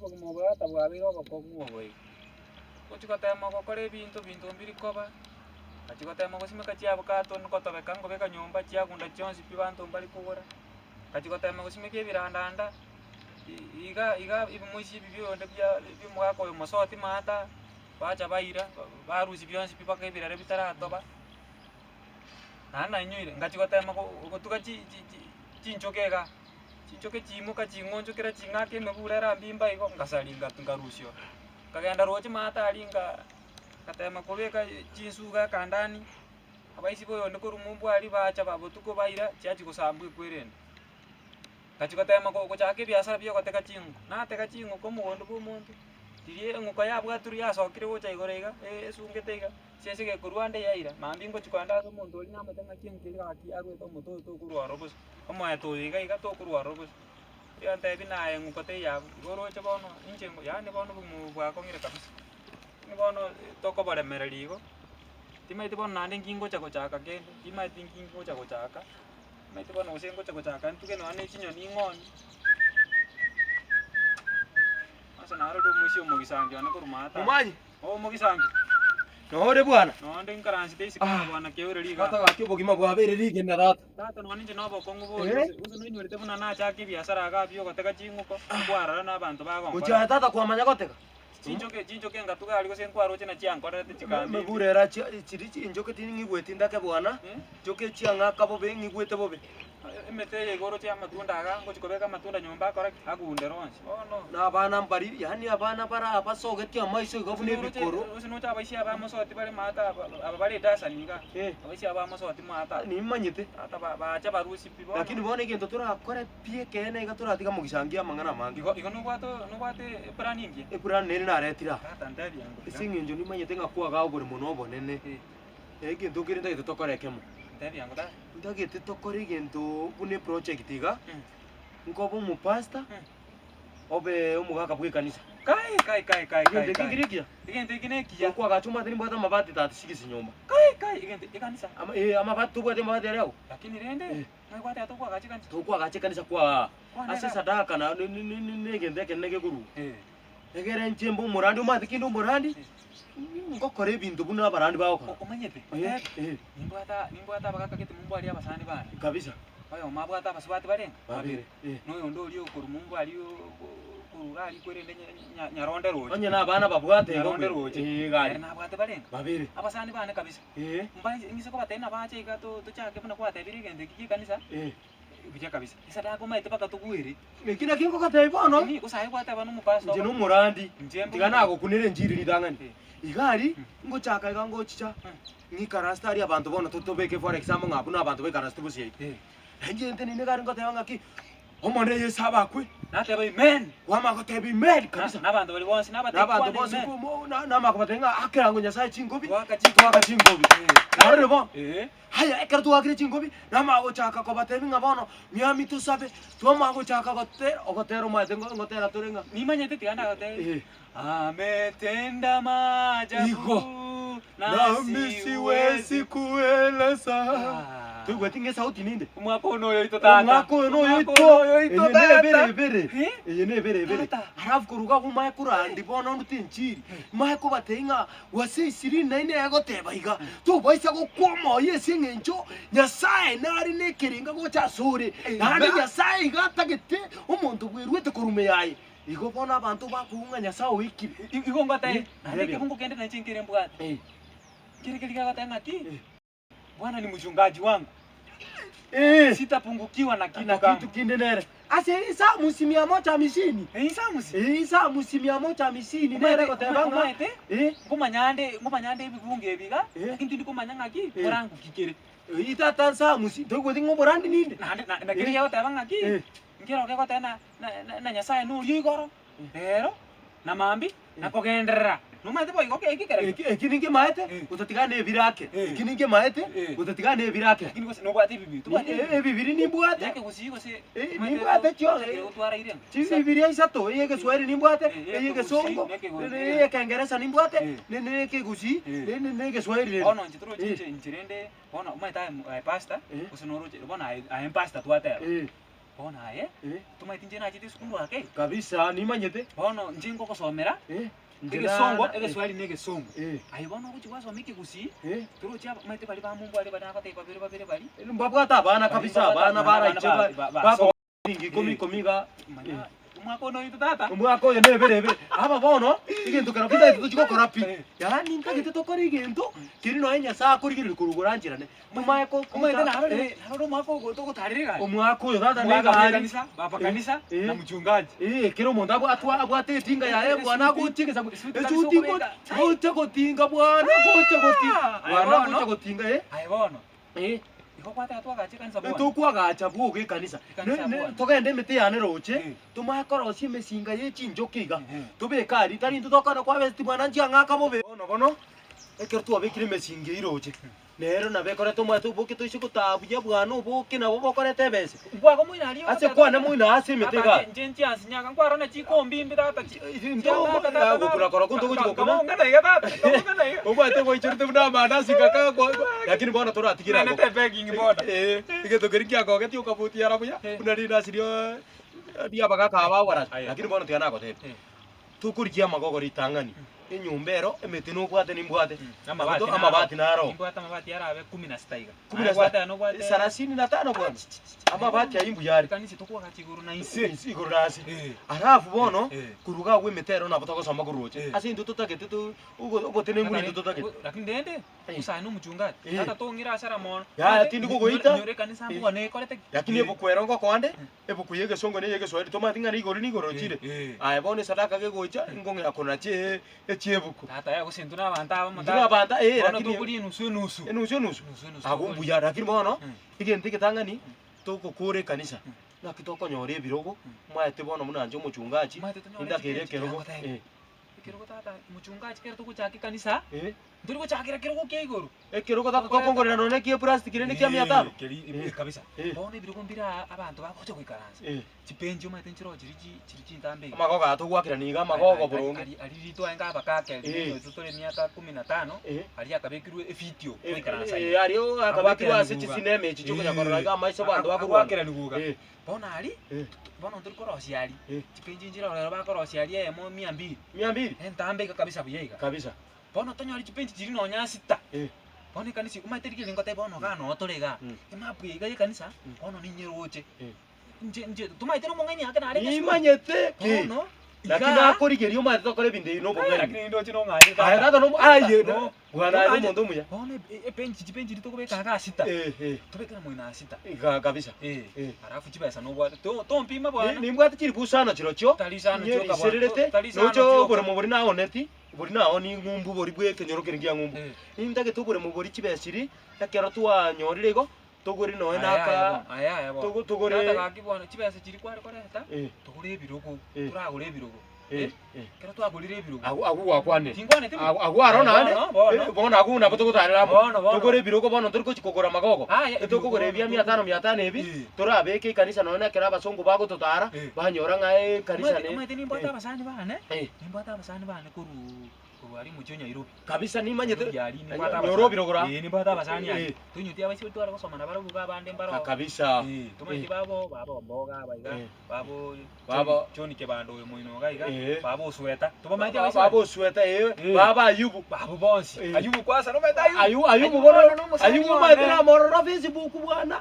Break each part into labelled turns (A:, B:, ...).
A: Obogima obo tata bwabeire obokong'u obo iga. Ngochi gotema gokora ebinto, binto mbiri koba, ngachi gotema gosimeka chiabukato ngotobeka nkobeka nyomba chiagunda chionsi pi banto mbari kogora, ngachi gotema gosimeka ebirandanda, i- iga iga ebimoisia ebi bia oyonde bia bia omogaka oyo mosoti maata, bacha baira, barusia bionsi pi mpaka ebirere bitaratoba. Naende nainyoire, ngachi gotema go- gotuga chi- chi- chi- chinchoke igaa, chinchoke chiimoka ching'onchokera ching'ake emebura erambimba igo, ngasaria nga nkarusia oo. Nkagenda roche maate aria nga ngatema kobeka chinsuga ekandani, abaisia ba oyonde korwa mumbu aria bacha ba botuko baira chiachia gosambwa ekwerende. Ngachia gotema go gochaka ebiasara bia ogotega ching'uko, natega ching'uko omogondo bwa omonto, riria eng'uko yabwatirwe yasokire gocha igoro iga, esungete iga, esese gekorwa ande yaira, mambia ngochia kogenda ase omonto oria namotebia ng'aki eng'uko eria gaki yarwete omote oyo tokorwa ororo bosa, omoeto oyo iga iga tokorwa ororo bosa. Riria antebia naye eng'uko teiyo abwo, igo oroche bono inche yaani bono obogima obo bwakong'ire kabisa. Lakini bono tokoboremereria igo, timanyeti bono naende nki ngocha gochaka kende, timanyeti nki ngocha gochaka. Omanyete bono gose ngocha gochaka ntuge nonya ne chinyoni ing'oni, ase narorire omoisia omogisangi one korwa maate aa.
B: Momanyi.
A: Oo omogisangi.
B: Nore bwana.
A: Nonde nkaransete isiko
B: Ah.
A: bwana keure riga.
B: Tata gaki obogima bwabeire rigena tata.
A: Tata nonya ninche nobokong'u bori
B: Eh.
A: gose gose noinyorete buna nachaka ebiasara igaa bia ogotega ching'uko, nkwarora na abanto bagonkora.
B: Gochia tata kwamanya gotega.
A: Chinchoke chinchoke ngatuga aria gose nkwaroche na chiankorerete chikambi.
B: Mebura era chia chiri chinchoke ting'igweti ndake bwana,
A: Eh?
B: nchoke chiang'aka bobe ng'igwete bobe.
A: Emete eye iga oroche amatunda iga, ngochi kobeka amatunda nyomba akore ki? Agundere onsi. Bono.
B: Na abana mbari, yaani abana bara basogetie amaiso iga buna ebikoro.
A: Gose noche abaisia aba mosoti bare maate aba aba bare edasani iga,
B: Eh.
A: abaisia aba mosoti maate aba.
B: Nimanyete.
A: Tata ba bacha barusie pi bono.
B: Lakini bono egento torakore Pi ekeene iga toratiga mogisangia amang'ana amange.
A: Igo igo nobwate nobwate eplan engiya?
B: Eplan nere naretire aa.
A: Tata ntebie ango
B: Ase eng'encho nimanyete ng'a kwagaa oboremo na obonene,
A: Eh.
B: egento nkere ntagete tokore ekemo.
A: Ntebie ango tata.
B: Ntagete tokore egento buna eproject iga,
A: Mm.
B: nkobe omopastor,
A: Mm.
B: obe omogaka bwa ekanisa.
A: Kai kai kai kai kai
B: Egento eke
A: kai.
B: nkere ekiya?
A: Egento eke nekiya.
B: Okwagacha omanyete nimbwate amabati 36 nyomba.
A: Kai kai egento ekanisa.
B: Ama eh amabati tobwati amabati aria agwo?
A: Lakini rende,
B: Eh.
A: Ng'ai gwateba tokwagacha ekanisa?
B: Tokwagacha ekanisa kwa
A: Kwane
B: ase
A: iga.
B: esadaka na ne- ne- ne- ne- negento ekenene gekorugwa.
A: Eh.
B: Egere inche mbe omorandi omanyete kende omorandi, ngokora ebinto buna abarandi bagokora.
A: O- Omanyete,
B: Eh,
A: otebi,
B: eh.
A: nimbwata nimbwate abagaka gete mumbu aria abasani bane.
B: Kabisa.
A: Oyomo abwate abasubati barenge?
B: Babere, eh.
A: Na oyonde oria okorwa mumbu aria o- o- korwa aria kwerende nya- nya- nyaronde roche.
B: Onye na abana babwate igo
A: Nyaronde
B: buya.
A: roche.
B: Eh, gari.
A: Ere nabwate barenge?
B: Babere.
A: Abasani bane kabisa.
B: Eh.
A: Mbae ng'ise kobatebia nabache iga to- tochake buna kwatebire egento eki gie ekanisa,
B: Eh.
A: buya kabisa. Esadaka omanyete mpaka togwere.
B: Eki nakio ngogotebia bono.
A: Lakini gose aye gwateba na omopastor
B: Inche nomorandi,
A: Inche mbo-
B: tiga nagokunera enchiri ritang'ani.
A: Eh.
B: Iga aria, ngochaka iga ngochicha, ng'ikaranste aria abanto bono to- tobeke for example ng'a abwo nabanto baikaransete bosio aito.
A: Eh.
B: Na inche ntenene iga aria ngoteba ng'aki, Omonene Yeso abakwe.
A: Nateba amen.
B: Kwamanya goteba amen kabisa.
A: Na abanto baria bonsi nabatebie
B: Nabanto
A: kwane
B: bonsi
A: amen.
B: komo- na- namanya kobatebia ng'a akerango Nyasaye chingobi,
A: Twaka chingobi.
B: twaka chingobi. Narorire bono?
A: Eh.
B: Haya, ekero twakire chingobi, namanya gochaka kobatebia ng'a bono, miami tosabe, twamanya gochaka gotera, ogotera omanyete ngo- ngotera tore ng'a
A: Nimanyete tiga ndagotebie.
B: Eh.
A: Ametenda maajabu
B: Igo.
A: na
B: Nami siwezi kueleza.
A: Ah.
B: Toigweti ng'a esauti ninde?
A: Omwaka oyo noyo oito tata.
B: Omwaka oyo noyo
A: Omwaka
B: oito.
A: oyo noyo oito
B: Eye
A: tata.
B: nebere ebere.
A: Eh?
B: Eye nebere ebere.
A: Tata.
B: Alafu koruga agwo omaye korandi bono ndute enchiri. Maye kobatebia ng'a gose ishirini na ine egoteba iga, tobaisa gokwa omoyo ase eng'encho Nyasae nare nekerenga gocha asore. Naende Nyasae iga atagete omonto bweruete korwa ime yaye. Igo bono abanto bakoigwa ng'a Nyasae oikire.
A: Igo ngotebie,
B: Eh,
A: naende
B: tebia.
A: ekebungo kende nainche nkere mbwate.
B: Eh.
A: Nkere keria kegoteba ng'aki,
B: Eh.
A: Bwana ni mchungaji wangu,
B: Eh.
A: sitapungukiwa na kitu
B: Na
A: kamwe.
B: kitu kinde nere. Ase Isamusi mia moja hamsini.
A: Eh, Isamusi?
B: Eh, Isamusi mia moja hamsini nere
A: Omanyete-
B: goteba ng'a
A: omanyete?
B: Eh.
A: Nkomanyande nkomanyande ebibungo ebi iga,
B: Eh.
A: lakini tindi komanya ng'aki,
B: Eh.
A: korangoki kere.
B: Eh, tata Nsamusi, toigweti ng'a oborandi ninde?
A: Naende na na keri
B: Eh.
A: kegoteba ng'aki,
B: Eh.
A: Nkero kegoteba na na- na- na Nyasae noria igoro, rero, na mambia, na kogenderera. Nomanyete boigo eki kere
B: Eki eki ninkemaete,
A: Eh.
B: gotatiga nebire ake.
A: Eh.
B: Eki ninkemaete,
A: Eh.
B: gotatiga nebire ake.
A: Lakini gose nobwate ebibiri, tobwate
B: Eh,
A: ebibiri.
B: Ebibiri nimbwate.
A: Ekegusii gose
B: Eh,
A: omanyete
B: nimbwate chio-
A: ekero otwaraire ng'a.
B: Chibibiri isato, eye egeswahili nimbwate,
A: Eh,
B: eye egesongo,
A: ekegusii, nekegusii.
B: eye ekengeresa nimbwate,
A: Eh.
B: ne- ne ekegusii,
A: Eh.
B: ne- ne- ne egeswahili rende.
A: Bono inche toroche
B: Eh.
A: inche inche rende, bono omanyete aye aye pastor,
B: Eh.
A: gose noroche bono aye aye mpastor twateba.
B: Eh.
A: Bono aye,
B: Eh.
A: tomaeti inche nachete esukuru ake?
B: Kabisa nimanyete.
A: Bono inche ngogosomera,
B: Eh, inche
A: egesongo,
B: na-
A: egeswahili na egesongo.
B: Eh.
A: Aye bono ogochia gwasoma ekegusii,
B: Eh.
A: torochi aba omanyete baria ba mumbu aria baria nagotebia babere babere baria.
B: Mbabwate abana kabisa,
A: Baria mbabwate
B: abana
A: abana,
B: baraiche
A: abana
B: ba-
A: ba- ba-
B: bako
A: so-
B: ringi ikomi
A: Eh.
B: ikomi iga.
A: Manya, omwaka ono oito tata.
B: Omwaka oyo nebere ebere. Aba bono, egento kero kitagete tochi gokora pi.
A: Eh.
B: Yaani ntagete tokore egento, keri nonya Nyasaye akorigereria korwa ogorancherane. Momae ko-
A: Omanyete
B: ko-
A: narorire,
B: eh,
A: narorire omwaka ogo togotarera egari.
B: Omwaka oyo tata
A: Omwaka bwa
B: negari.
A: ekanisa, baba
B: Eh,
A: kanisa,
B: eh.
A: na mchungaji.
B: Eh, kera omonto abwa- atwa- abwate etinga yaye
A: Esuti-
B: bwana agochia egesaku.
A: esuti kabisa
B: Esuti ngo-
A: okobeka.
B: gocha gotinga bwana, gocha gotinga.
A: Ah, aye
B: Bwana
A: bono.
B: gocha gotinga, eh.
A: Aye bono,
B: Eh.
A: igo kwateba twagacha ekanisa bwana.
B: Tokwagacha bwoka ekanisa.
A: Ekanisa
B: Ne- ne-
A: bwana.
B: Togende emete yane roche,
A: Eh.
B: tomanye korosia emesinga ye chinchoki iga.
A: Eh.
B: Tobeke aria, tari intwe tokogenda kwabeseti bwana nchiang'aka bobe. Bono bono, ekero twabekire emesinga eywo roche, nero nabo ekoreta omwate oboke toise gotaa buya bwana oboke nabo bokoreta ebese.
A: Nkwago moino aria
B: Ase kwane moino ase emete
A: Tata
B: iga.
A: nche nche nchiansinyaka nkwarora chikombi imbe tata chi
B: Ntoko gokura korokwo ntogochi gokuna.
A: Kabong'ana iga tata, kabong'ana iga.
B: Obwate gwaichorete buna amandasi kaka kwa lakini bono toratigera
A: Naende
B: igo.
A: te begging boda.
B: Eh, egento keria kiakogetie okabotiara buya,
A: Eh.
B: buna rindasi rio riabagaka aba abarasi.
A: Aye.
B: Lakini bono tiga nagotebia.
A: Eh.
B: Tokorigia amagoko ritang'ani, enyomba ero, emete nobwate nimbwate,
A: Amabati
B: Nabo to- amabati naro.
A: Nimbwate amabati arabe kumi na sita iga.
B: Kumi na
A: Naye
B: sita.
A: obwate nobwate
B: Sarasini na tano bwana. Amabati ayio mbuya are.
A: Ekanisa tokwagacha igoro na inse.
B: Inse, igoro na ase.
A: Eh.
B: Alafu bono,
A: Eh.
B: korwa iga agwo emete ero nabo togosoma korwa roche.
A: Eh.
B: Ase intwe totagete to ogo- ogotenengu nintwe totagete.
A: Lakini rende,
B: Eh.
A: osae na omochungaji.
B: Eh.
A: Tata tong'ira asara mono.
B: Yaya, tindi kogoita.
A: Nyore ekanisa
B: Eh.
A: mbwane ekorete.
B: Lakini ebuku ero ngokoa nde, ebuku ya egesongo na eye egeswahili tomanyeti ng'a rigori nigoro chire.
A: Eh.
B: Aye bono esadaka gegocha, nkong'ea konacha echiebuku.
A: Tata ya gose intwe na abanto abamo
B: Intwe na abanto, eh,
A: Bono
B: lakini-
A: tokoria enusu enusu.
B: Enusu enusu?
A: Enusu enusu
B: Abwo
A: tokoria.
B: mbuya, lakini bono,
A: Mm.
B: egento egetang'ani, togokora ekanisa, naki tokonyora ebirogo, omanyete bono buna inche omochungaji,
A: Omanyete tonyore
B: nindakere
A: chibenchi
B: ekerogo,
A: chiagoteba.
B: eh.
A: Ekerogo tata, mochungaji kero togochaka ekanisa,
B: Eh.
A: ntori gochakera kerogo kia igoro.
B: Ekerogo tata tokongorera nonya ekia eplastic rende kia mia tano.
A: Eh, keri
B: Eh.
A: kabisa.
B: Eh.
A: Bono ebirogo mbire aa abanto bagocha goikaransa.
B: Eh.
A: Chipenchi omanyete nchiroo chiri chi chiri chintambe iga.
B: Amagogo aya togoakerania iga amagogo boronge.
A: Ari ari ritwaye nka abakaka
B: Eh.
A: eri intwe tore emiaka kumi na tano,
B: Eh.
A: aria akabekirwe efitio
B: Eh,
A: goikaransa
B: eh,
A: iga.
B: aria akabekirwe ase
A: Agoakerani guga.
B: chisinema echi chiokonya korora
A: Eh.
B: iga amaiso abanto bakorwana.
A: Agoakerani guga.
B: Eh.
A: Bono aria,
B: Eh.
A: bono ntori korosia aria,
B: Eh.
A: chipenchi nchire ororo bakorosia aria eyemo mia mbili.
B: Mia mbili?
A: Entambe iga kabisa buya iga.
B: Kabisa.
A: Bono tonyore chipenchi chiria nonya sita.
B: Eh.
A: Bono ekanisa omanyete rigerio ngoteba bono igaa noo tore igaa,
B: Mm.
A: emapu eye iga ya ekanisa,
B: Mm.
A: bono ninyeroche.
B: Eh.
A: Inche inche tomaete na omong'aini ake narenge esukuru.
B: Nimanyete ki?
A: Bono,
B: Lakini
A: igaa,
B: nakorigeria omanyete tokore ebinto ebi na obong'aini.
A: lakini nindoche nong'anchete
B: Aye
A: tata.
B: tata nomo aye
A: No.
B: bwana aye nomonto omuya.
A: Bono e- epenchi chipenchi riria tokobeka igaa sita,
B: Eh, eh.
A: tobeke na moino aa sita.
B: Iga kabisa.
A: Eh,
B: Eh.
A: alafu chibesa nobwate, to- tompima
B: Ni-
A: bwana.
B: Nimbwate chiribu isano chirochio,
A: Tari isano chioka bwana.
B: nyerisererete,
A: Tari isano
B: noche
A: chioka.
B: oboremo boria naoneti, boria naoni ng'umbu boria bwa ekenyoro keria kia ng'umbu.
A: Eh.
B: Nintagete oboremo boria chibesa chiria, ekero twanyorire igo, togore nonya na
A: Aya, aya
B: aka
A: bono, aya, aya bono.
B: togo- togore
A: Tata gaki bono, chibesa chiria kware koreta,
B: Eh.
A: togore ebirogo,
B: Eh.
A: toragore ebirogo.
B: Eh,
A: Eh,
B: eh.
A: ekero twagorire ebirogo.
B: Agwo agwo gwakwanire.
A: Tinkwaneti buya?
B: Agwo agwo aro
A: Eh,
B: naende,
A: bono, bono.
B: eh, bono agwo nabo togotarera amo.
A: Bono, bono.
B: Togore ebirogo bono ntori gochi kogora magogo.
A: Aya, ebirogo
B: Etokogora
A: bono
B: ebia mia tano mia tano ebi,
A: Eh.
B: torabeke ekanisa nonya ekero abasongo bagototara,
A: Eh.
B: banyora ng'a ekanisa
A: Omanyete
B: ne
A: omanyete nimbwate
B: eh.
A: abasani bane,
B: Eh.
A: nimbwate abasani bane korwa korwa aria omochie o Nyairobi.
B: Kabisa nimanyete
A: Nairobi aria nimbwate abasani.
B: Nairobi rogoro aa.
A: Eh, nimbwate abasani aria.
B: Eh.
A: Tonyuti abaiseke tware gosoma nabarabwo iga abande mbaro.
B: Ka- kabisa.
A: Eh, tomanyeti
B: Eh.
A: babo, baba omboga aba iga,
B: Eh.
A: babo
B: Baba-
A: John Kebando oyo moino iga iga,
B: Eh.
A: baba Osweta. Tobamaete abaiseke
B: Baba
A: baria?
B: Osweta eh,
A: Eh.
B: baba Ayubu.
A: Babo bonsi.
B: Eh.
A: Ayubu kwanza nomanyete Ayubu?
B: Ayu Ayubu
A: Ayubu
B: bono
A: bono nomosani
B: Ayubu
A: one.
B: omanyete namorora Facebook bwana.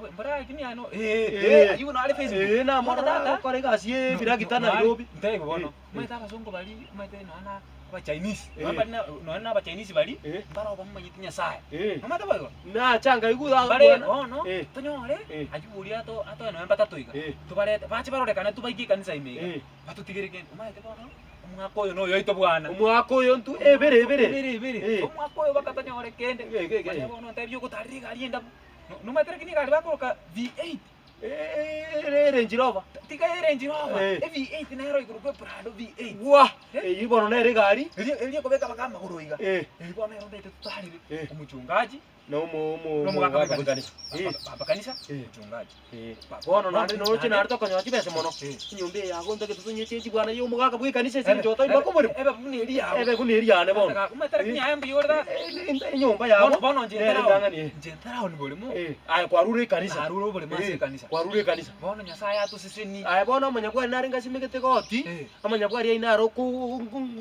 A: Oe, mbora lakini ano, eh,
B: Eh.
A: eh, Ayubu nare Facebook.
B: Eh, namorora
A: Bono tata.
B: agokora egasi ye ebiragita
A: No, no,
B: Nairobi.
A: Ntaigo bono.
B: Eh,
A: Omanyete abasongo baria, omanyete nonya na Abachinese,
B: Eh.
A: nonya bari na nonya na Abachinese baria,
B: Eh.
A: mbaro bamomanyeti Nyasaye.
B: Eh.
A: Nomanyete boigo?
B: Nacha nkaigwa iga
A: Bare
B: bwana.
A: bono,
B: Eh.
A: tonyore,
B: Eh.
A: aywo oria ato atoe nonya mbatato iga,
B: Eh.
A: tobarete, bache barorekane tobaike ekanisa ime iga,
B: Eh.
A: batotigere kende. Omanyete bono, omwaka oyo noyoito bwana.
B: Omwaka oyo ntwe ebere ebere.
A: Ebere ebere.
B: Eh.
A: Omwaka oyo baka tonyore kende.
B: Eh, eh, eh.
A: Manya bono ntebie ogotarera egari endabu. No- Nomanyete lakini egari bakoroka V8.
B: Eh, Range Rover.
A: Tiga e Range Rover.
B: Eh.
A: E V8 nero igoro kwe Prado V8.
B: Gwa!
A: Eh?
B: Eyio bono nere egari.
A: Eria eria ekobeka baka amagoro iga.
B: Eh.
A: Eria bono nero ndaete totarire.
B: Eh.
A: Omochungaji
B: Na omo omo
A: na omogaka
B: omogaka
A: bw'ekanisa.
B: bw'ekanisa. Eh.
A: Baba kanisa,
B: Eh.
A: omochungaji.
B: Eh.
A: Ba-
B: Bono
A: ba-
B: naende noroche naende tokonyora chibesa mono.
A: Eh.
B: Enyomba eye yago ntagete tonyechenchi bwana ya omogaka bw'ekanisa ase
A: Ebe-
B: eng'encho otoimba
A: ebe-
B: koboremo.
A: ebe buna eria yabo.
B: Ebe buna eria yane bono.
A: Omanyete lakini
B: Eh.
A: aye mbuya ore tata.
B: Eh, eh, enyomba yabo
A: Bono bono inche
B: nere
A: ntarao.
B: entang'ani, eh.
A: Inche ntaraoni boremo.
B: Eh, aye kwarure ekanisa.
A: Narure oboremo ase
B: Eh.
A: ekanisa.
B: Kwarure ekanisa.
A: Bono Nyasaye atosesenie.
B: Aye bono omonyabwari narenge asimegete goti,
A: Eh.
B: amanyabwari aino aro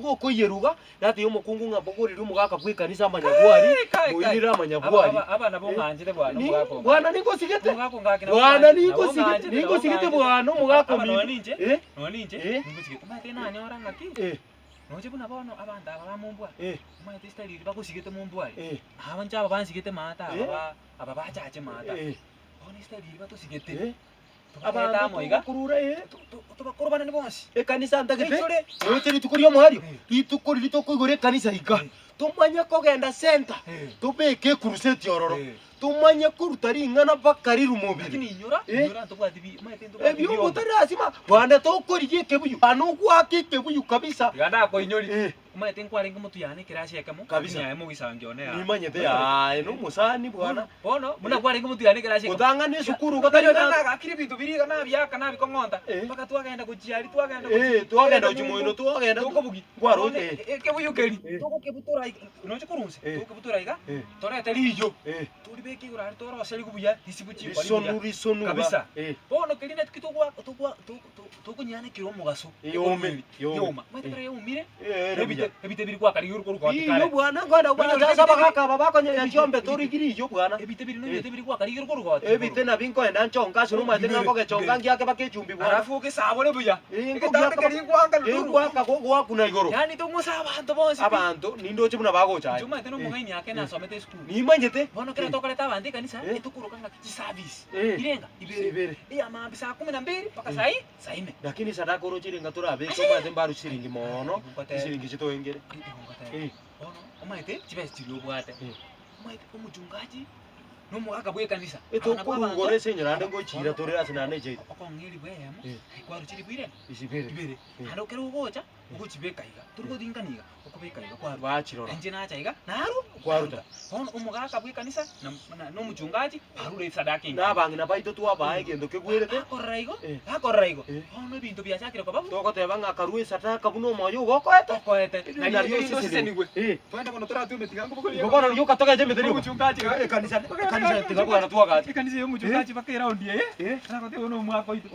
B: okoiyeruga, natebia omokungu ng'a mbogorerie omogaka bw'ekanisa amanyabwari,
A: Kai, kai, kai.
B: moirere
A: Aba
B: amanyabwari.
A: aba aba nabo
B: Eh.
A: ng'anchete bwana
B: Ni-
A: omogaka onga.
B: Bwana ningosigete,
A: Omogaka ongaki nabo
B: bwana
A: ng'anchete, nabo
B: ningosigete,
A: ng'anchete, nabo
B: ningosigete
A: ng'anchete.
B: bwana omogaka
A: Aba nonya
B: ominto.
A: ninche,
B: Eh,
A: nonya ninche,
B: Eh.
A: ningosigete. Omanyete nanyora ng'aki,
B: eh,
A: noche buna bono abanto aba ba Mombwa,
B: eh,
A: omanyete esitari eria bagosigete Mombwa aria,
B: eh,
A: aba inche aba bansigete maate aba
B: Eh.
A: ba aba bachache maate aba.
B: eh,
A: Bono esitari eria batosigete,
B: eh.
A: tobarete
B: Abanto
A: amo iga,
B: togokurura eh.
A: tobakorobane bonsi.
B: Ekanisa ntagete,
A: Eichore.
B: roche rituko ri'omoerio,
A: Eh.
B: rituko riria tokoigora ekanisa iga,
A: Eh.
B: tomanye kogenda center,
A: Eh.
B: tobeke ekuruseti ororo,
A: Eh.
B: tomanye koruta ring'ana mpaka riru mobere.
A: Lakini inyora,
B: Eh.
A: inyora ntobwati bi, omanyete ntobwati
B: Ebiombo
A: biombo.
B: tari lasima, bwana tokorigia ekebuyu, bwana ogwake ekebuyu kabisa.
A: Tiga ndakoinyori.
B: Eh.
A: Omanyete nkwarenge motwe yane ekerasi ekemo,
B: Kabisa.
A: lakini aye mogisangio one aa.
B: Nimanyete aye nomosani bwana.
A: Bono, buna kwarenge motwe yane ekerasi ekemo.
B: Gotang'ana esukuru
A: Gotari
B: gotari na-
A: nagakire ebinto biria iga nabiaka nabikong'onta,
B: Eh.
A: mpaka twagenda gochia aria twagenda
B: Eh, twagenda gochia moino twagenda
A: tokobugia.
B: Nkwaroche,
A: Bono,
B: eh.
A: e- ekebuyu keria,
B: Eh.
A: togokebutora iga, noche korwa inse,
B: Eh.
A: togokebutora iga,
B: Eh.
A: torete riyo,
B: Eh.
A: toribeke igoro aria toroseri buya, risibu chikori buya.
B: Risonu risonu ba.
A: Kabisa.
B: Eh.
A: Bono keria naki togwa togwa to- to- tokonyanekera omogaso
B: Yome, yome.
A: yoma omanyete ekero yaumire
B: Eh, ere buya.
A: ebite ebite biri kwaka rigoro korwa goti
B: Riyo
A: kare
B: bwana nkoenda bwana
A: Nonya
B: sasa
A: ebite-
B: abagaka aba bakonyenya
A: ebite-
B: chiombe
A: ebite-
B: torigi riyo bwana.
A: ebite biri
B: Eh.
A: nonya biri kwaka rigoro korwa goti
B: Ebite nabi nkoenda nchonga ase omanyete ng'a
A: Ibere,
B: nkogechonga
A: ibere.
B: ngiake baka echumbi bwana.
A: alafu ogesabore buya
B: Eh,
A: egetanda
B: nkogiaka
A: keria nkwanga ruru
B: Nkwaka gwakuna igoro.
A: yaani tong'usa abanto bonsi pi.
B: Abanto nindoche buna bagocha
A: Inche
B: aye.
A: omanyete na omong'aini ake nasomete esukuru
B: Nimanyete.
A: bono ekero
B: Eh.
A: tokoreta abanto ekanisa
B: Eh.
A: etokoroka ng'aki chiservice
B: Eh.
A: irenga ibere
B: Ibere.
A: eya maambia saa kumi na mbili mpaka saa hii saa ine
B: Lakini sadaka oroche ringa torabeke omanyete mbaru chisiringi mono,
A: Ngotebe.
B: chisiringi chitoengere.
A: Igo ngotebe.
B: Eh.
A: Bono omanyete chibesa chiria obwate
B: Eh.
A: omanyete omochungaji na omogaka bwa ekanisa Aba nabwo
B: Etokorugora
A: abanto
B: ase enyoro ande ngochiira tore ase naende echaito.
A: okong'a eribu eyemo
B: Eh.
A: kwarusia eribu irenge
B: Isibere.
A: ibere
B: Eh.
A: naende ekero ogocha ogochibeka iga tori gotingana iga okobeka iga kwarwa
B: Bachirora.
A: inche nacha iga narwa
B: Kwaruta.
A: Bono omogaka bw'ekanisa na na na omochungaji barure esadaka
B: Na
A: engiya.
B: abang'ina baito twabaa egento kegwerete.
A: Bakorora igo,
B: Eh.
A: bakorora igo,
B: Eh.
A: bono ebinto biachakire koba bu-
B: Togoteba ng'a akarua esadaka buna omoyo ogo okoete.
A: okoete.
B: Nario
A: Nario erinde
B: osesenigwe.
A: osesenigwe.
B: Eh.
A: Twende bono toratwe emetiga nkobogoria
B: Igo bono rioka togeche emete rioka.
A: Omochungaji
B: Ekanisa ekanisa tiga bwana twagache.
A: Ekanisa ya omochungaji baka eraundi eye.
B: Eh.
A: Nagoteba bono omwaka oito.